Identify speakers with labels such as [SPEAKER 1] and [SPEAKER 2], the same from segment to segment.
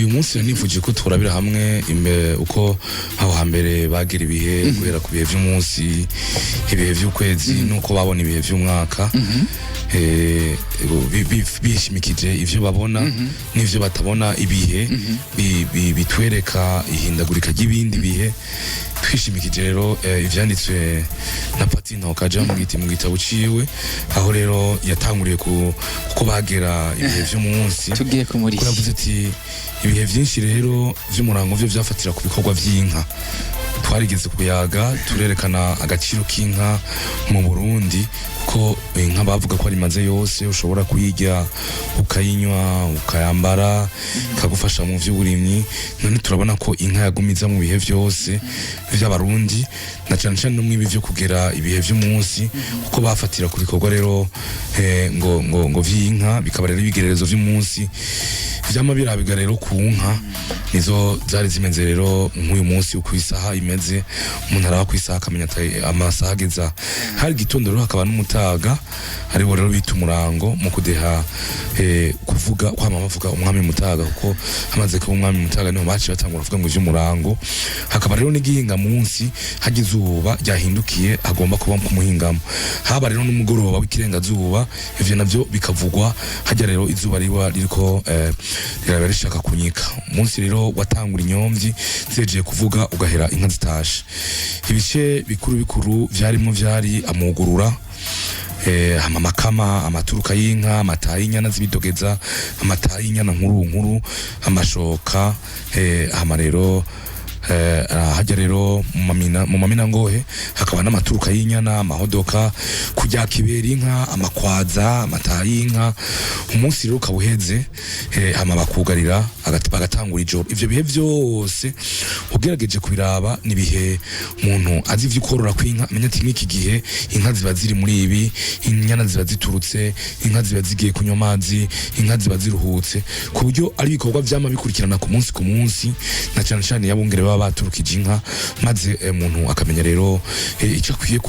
[SPEAKER 1] Uyu munsi nifuje ko turabira hamwe uko aho hambere bagira ibihe, guhera ku bihe vy'umunsi, ibihe vy'ukwezi, nuko babona ibihe vy'umwaka, bishimikije ivyo babona n'ivyo batabona, ibihe bitwereka ihindagurika ry'ibindi bihe. Twishimikije rero ivyanditswe na Pati Ntokaja mu giti mu gitabo ciwe, aho rero yatanguriye kuko bagera ibihe vy'umunsi.
[SPEAKER 2] Tugiye
[SPEAKER 1] Ko
[SPEAKER 2] kumurishya.
[SPEAKER 1] Yavuze ati ibihe vyinshi rero vy'umurango vyo vyafatira ku bikorwa vy'inka. Twarigeze kuyaga, turerekana agaciro k'inka mu Burundi, kuko inka bavuga ko ari maze yose, ushobora kuyirya, ukayinywa, ukayambara, ikagufasha mu vy'uburimyi. None turabona ko inka yagumiza mu bihe vyose vy'Abarundi, na cane cane no mwibi vyo kugera ibihe vy'umunsi, kuko bafatira ku bikorwa rero ngo vy'inka, bikaba rero ibigererezo vy'umunsi vyama birabiga rero ku nka. Nizo zari zimeze rero nk'uyu munsi uko isaha imeze, umuntu araba ku isaha akamenya ati amasaha ageza hari igitondo. Rero hakaba n'umutaga, ariwo rero bita umurango mu kudeha, kuvuga kwama bavuga umwami Mutaga, kuko hamaze kuba umwami Mutaga niho baciye batangura kuvuga ngo ivy'umurango. Hakaba rero n'igihinga munsi, hajya izuba ryahindukiye hagomba kuba ku muhingamo. Haba rero n'umugoroba w'ikirengazuba, ivyo navyo bikavugwa hajya rero izuba riba ririko riraba rishaka kunyika. Umunsi rero watangura inyomvyi zihejeje kuvuga, ugahera inka zitashe. Ibice bikuru bikuru vyarimwo vyari amugurura, amakama, amaturuka y'inka, amata y'inyana z'ibidogeza, amata y'inyana nkuru nkuru, amashoka, hama rero hajya rero mu mamina ngohe hakaba n'amaturuka y'inyana, amahodoka, kujya kibera inka, amakwaza, amata y'inka. Umunsi rero ukaba uheze, hama bakugarira, bagatangura ijoro. Ivyo bihe vyose ugerageje kubiraba ni ibihe umuntu azi ivyo korora kw'inka amenya ati nk'iki gihe inka ziba ziri muri ibi, inyana ziba ziturutse, inka ziba zigiye kunywa amazi, inka ziba ziruhutse, ku buryo ari ibikorwa vyama bikurikirana ku munsi ku munsi, na cane cane iyo abungere baba baturukije inka, maze umuntu akamenya rero ico akwiye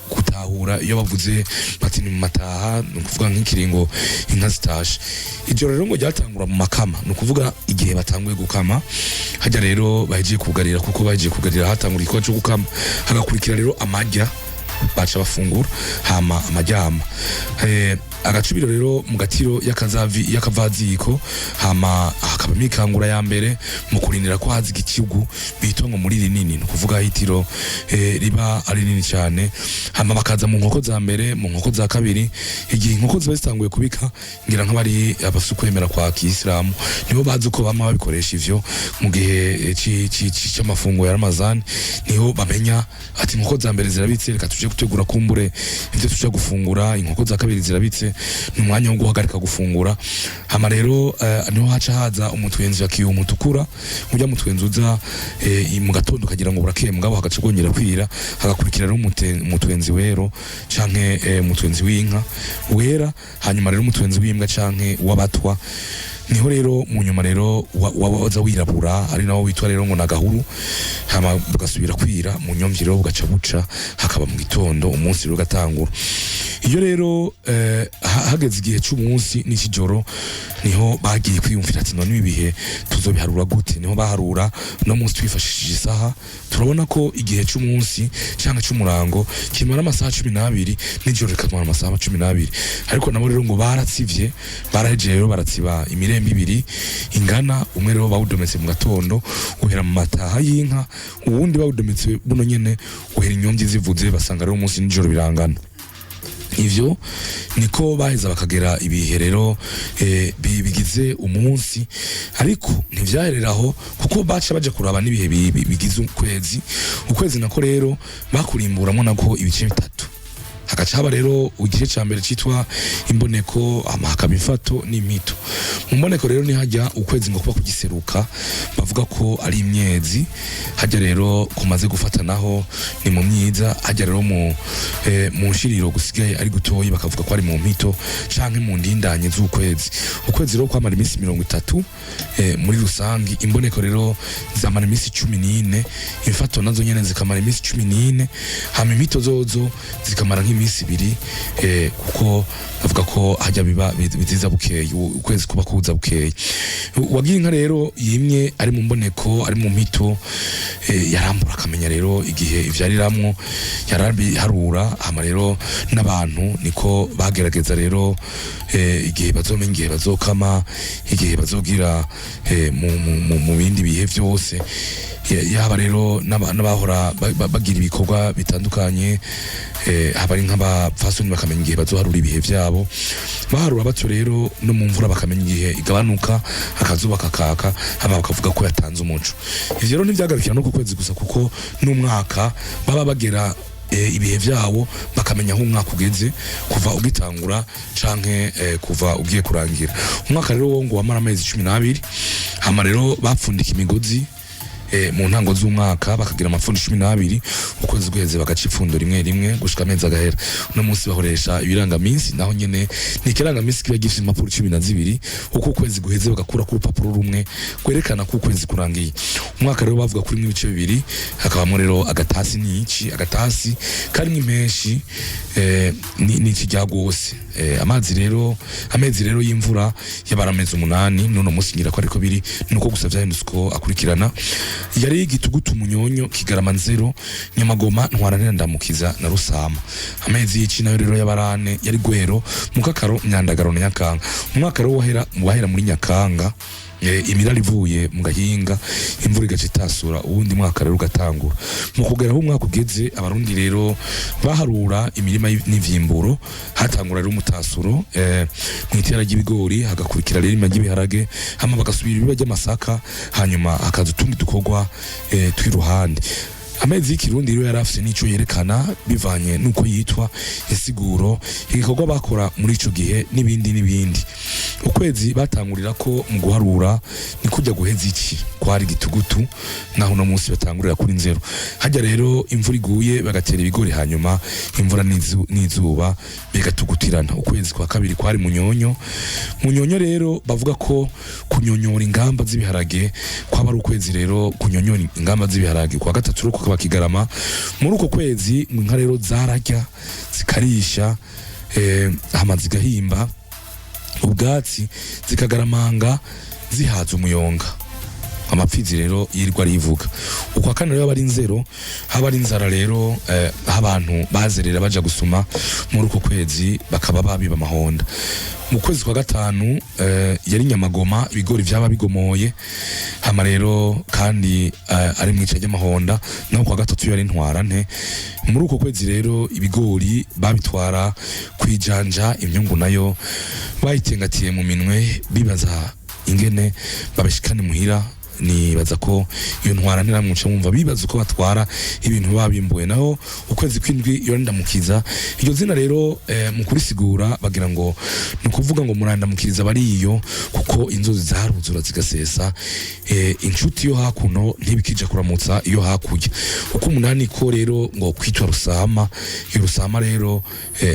[SPEAKER 1] gutahura. Iyo bavuze bati ni mu mataha, ni ukuvuga nk'ikiringo inka zitashe. Ijoro rero ngo ryatangura mu makama, ni ukuvuga igihe batanguye gukama, hajya rero bahejeje kugarira, kuko bahejeje kugarira hatangura igikorwa co gukama, hagakurikira rero amajya baca bafungura, hama amajyama, agacubiro rero mu gatiro y'akazavi y'akavaziko, hama hakaba imikangura ya mbere mu kurindira ko haza igicugu bitwa ngo muri rinini, ni ukuvuga hitiro riba ari rinini cyane. Hama bakaza mu nkoko za mbere, mu nkoko za kabiri, igihe inkoko ziba zitanguye kubika. Ngira nk'abari abasukwemera kwa kisilamu nibo bazi uko bama babikoresha ivyo mu gihe c'amafunguro ya Ramazan, niho bamenya ati inkoko za mbere zirabitse, reka tuje gutegura kumbure ivyo tuja gufungura. Inkoko za kabiri zirabitse, ni umwanya wo guhagarika gufungura. Hama rero niho haca haza umutwenzi wa kiyo mutukura, ujya mutwenzi uza mu gatondo kagira ngo burakeye, mugabo hagaca bwongera kwira. Hagakurikira rero umutwenzi wero canke umutwenzi w'inka wera, hanyuma rero umutwenzi w'imbwa canke w'abatwa. Niho rero mu nyuma rero waza wirabura, ari nawo witwa rero ngo nagahuru, hama bugasubira kwira mu nyomvyi, rero bugaca buca hakaba mu gitondo, umunsi rero ugatangura. Iyo rero hageze igihe c'umunsi n'ikijoro, niho bagiye kwiyumvira ati none ibi bihe tuzobiharura gute? Niho baharura no munsi twifashishije isaha. Turabona ko igihe c'umunsi canke c'umurango kimara amasaha 12, n'ijoro rikamara amasaha 12. Ariko nabo rero ngo baratsivye, barahejeje rero baratsiba imirembo ibiri ingana. Umwe rero bawudometse mu gatondo, uhera mu mataha y'inka, uwundi bawudometse buno nyene, uhera inyomvyi zivuze. Basanga rero umunsi n'ijoro birangana. Ivyo niko baheza bakagera ibihe rero bigize umunsi. Ariko ntivyahereraho, kuko baca baja kuraba n'ibihe bigize ukwezi. Ukwezi nako rero bakurimburamwo nako ibice bitatu, hagaca haba rero igice ca mbere citwa imboneko, hama hakaba imfato n'impito. Mu mboneko rero nihajya ukwezi ngo kuba kugiseruka, bavuga ko ari imyezi. Hajya rero kumaze gufatanaho ni mu myiza. Hajya rero mu nshiriro gusigaye ari gutoyi, bakavuga ko ari mu mpito canke mu ndindanye z'ukwezi. Ukwezi rero kwamara iminsi 30 muri rusangi. Imboneko rero zamara iminsi 14, imfato nazo nyene zikamara iminsi 14, hama impito zozo zikamara nk'ibindi. nk'iminsi 2, kuko bavuga ko hajya biba biziza bukeye, ukwezi kuba kuza bukeye. Wagira inka rero yimye ari mu mboneko, ari mu mpito, yarambura akamenya rero igihe ivyariramwo, yarabiharura. Hama rero n'abantu niko bagerageza rero, igihe bazomenya, igihe bazokama, igihe bazogira, mu bindi bihe vyose. Yaba rero n'abahora bagira ibikorwa bitandukanye, haba ari nk'abapfasoni bakamenya igihe bazoharura ibihe vyabo, baharura batyo rero no mu mvura bakamenya igihe igabanuka, akazuba kakaka, hama bakavuga ko yatanze umuco. Ivyo rero ntivyagarukira no ku kwezi gusa, kuko n'umwaka baba bagera ibihe vyawo, bakamenya aho umwaka ugeze kuva ugitangura canke kuva ugiye kurangira. Umwaka rero wo ngo wamara amezi 12. Hama rero bapfundika imigozi mu ntango z'umwaka, bakagira amapfundo 12, ukwezi guheze bagaca ipfundo rimwe rimwe gushika amezi agahera. Uno munsi bakoresha ibirangaminsi, naho nyene ni ikirangaminsi kiba gifise impapuro 12, uko ukwezi guheze bagakura ku rupapuro rumwe kwerekana ko ukwezi kurangiye. Umwaka rero bavuga kuri ibice bibiri, hakabamo rero agatasi n'ici, agatasi karimwo impeshi n'iki rya gose. Amazi rero, amezi rero y'imvura yabara amezi 8. None munsi ngira ko ariko biri, nuko gusa vyahindutse uko akurikirana. Yari Igitugutu, Umunyonyo, Kigarama, Nzero, Nyamagoma, Ntwarantera, Ndamukiza na Rusama. Amezi y'ici nayo rero y'abarane yari Gwero, Mukakaro, Myandagaro na Nyakanga. Umwaka rero wahera wahera muri Nyakanga, imirari ivuye mu gahinga, imvura igaca itasura, uwundi mwaka rero ugatangura. Mu kugera aho umwaka ugeze, Abarundi rero baharura imirima n'ivyimburo. Hatangura rero umutasuro mu itera ry'ibigori, hagakurikira rero irima ry'ibiharage, hama bagasubira ibiba ry'amasaka, hanyuma hakaza utundi dukorwa tw'iruhande. Amezi y'ikirundi rero yari afise n'ico yerekana bivanye n'uko yitwa, insiguro, igikorwa bakora muri ico gihe n'ibindi n'ibindi. Ukwezi batangurira ko mu guharura ni kujya guheza iki kwari Gitugutu, naho uno munsi batangurira kuri Nzero. Hajya rero imvura iguye bagatera ibigori, hanyuma imvura n'izuba bigatugutirana. Ukwezi kwa kabiri kwari Munyonyo. Munyonyo rero bavuga ko kunyonyora ingamba z'ibiharage kwaba ari ukwezi rero kunyonyora ingamba z'ibiharage. Kwa gatatu rero kukaba Kigarama. Muri uko kwezi ngo inka rero zararya zikarisha, hama zigahimba ubwatsi, zikagaramanga zihaza umuyonga, amapfizi rero yirirwa arivuga. Ukwa kane rero aba ari Nzero, haba ari inzara rero, aho abantu bazerera baja gusuma muri uko kwezi, bakaba babiba amahonda. Mu kwezi kwa gatanu yari Nyamagoma, ibigori vyaba bigomoye, hama rero kandi ari mwica ry'amahonda. Naho kwa gatatu yari Ntwarante. Muri uko kwezi rero ibigori babitwara kwijanja, imyungu nayo bayitengatiye mu minwe, bibaza ingene babishikane muhira. Nibaza ko iyo ntwara ntiramwica, mwumva bibaza uko batwara ibintu babimbuye. Naho ukwezi kw'indwi iyo Ndamukiza. Iryo zina rero mu kurisigura bagira ngo ni ukuvuga ngo murandamukiriza bariyo, kuko inzuzi zaruzura zigasesa, inshuti yo hakuno ntibikija kuramutsa iyo hakurya. Uko umunani ko rero ngo kwitwa Rusama. Iyo Rusama rero,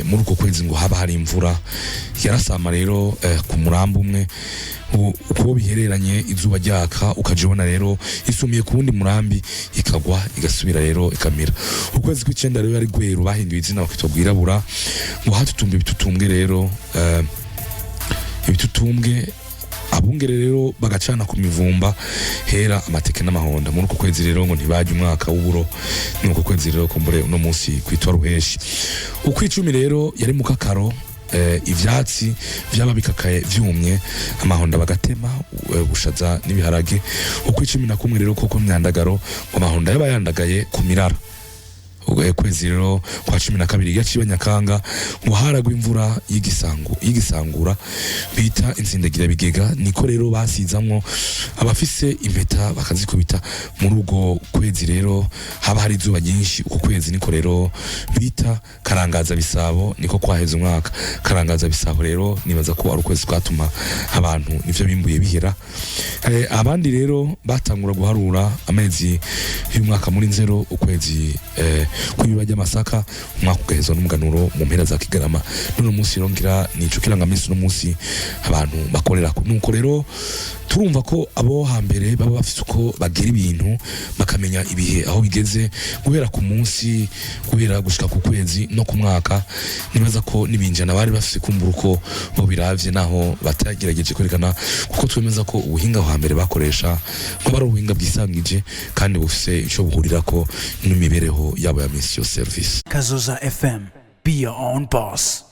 [SPEAKER 1] muri uko kwezi ngo haba hari imvura yarasama rero ku murambi umwe, uko bihereranye izuba ryaka, ukaja ubona rero isumiye ku wundi murambi, ikagwa igasubira rero ikamira. Ukwezi kw'icenda rero yari Gweru, bahinduye izina bakitwa Gwirabura, ngo hatutumba ibitutumbwe rero, ibitutumbwe abungere rero bagacana ku mivumba hera amateke n'amahonda. Muri uko kwezi rero ngo ntibajya umwaka w'uburo. Ni uko kwezi rero kumbure uno munsi kwitwa Ruheshi. Ukw'icumi rero yari mu Kakaro, ivyatsi vyaba bikakaye vyumye, amahonda bagatema, bushaza n'ibiharage. Ukw'icumi na kumwe rero koko Myandagaro, ngo amahonda yaba yandagaye ku mirara. Kwezi rero kwa 12 gaciba Nyakanga, ngo haragwa imvura y'igisangu y'igisangura bita insindagira bigega, niko rero basizamwo abafise impeta bakazikubita. Muri ubwo kwezi rero haba hari izuba ryinshi. Uko kwezi niko rero bita Karangaza Bisabo, niko kwaheza umwaka. Karangaza Bisabo rero nibaza ko ari ukwezi kwatuma abantu nivyo bimbuye bihera. Abandi rero batangura guharura amezi y'umwaka muri Nzero, ukwezi Kw'ibiba ry'amasaka, umwaka ugahezwa n'umuganuro mu mpera za Kigarama. N'uno munsi rero ngira nico kirangamisi uno munsi abantu bakorerako. Nuko rero turumva ko abo hambere baba bafise uko bagira ibintu, bakamenya ibihe aho bigeze, guhera ku munsi, guhera gushika ku kwezi no ku mwaka. Nibaza ko n'ibinjana bari bafise kumbura uko bo biravye, naho batagerageje kwerekana, kuko twemeza ko ubuhinga aho hambere bakoresha ko bari ubuhinga bwisangije kandi bufise ico buhurirako n'imibereho yabo ya misi yose. Service.
[SPEAKER 2] Kazoza FM. Be your own boss.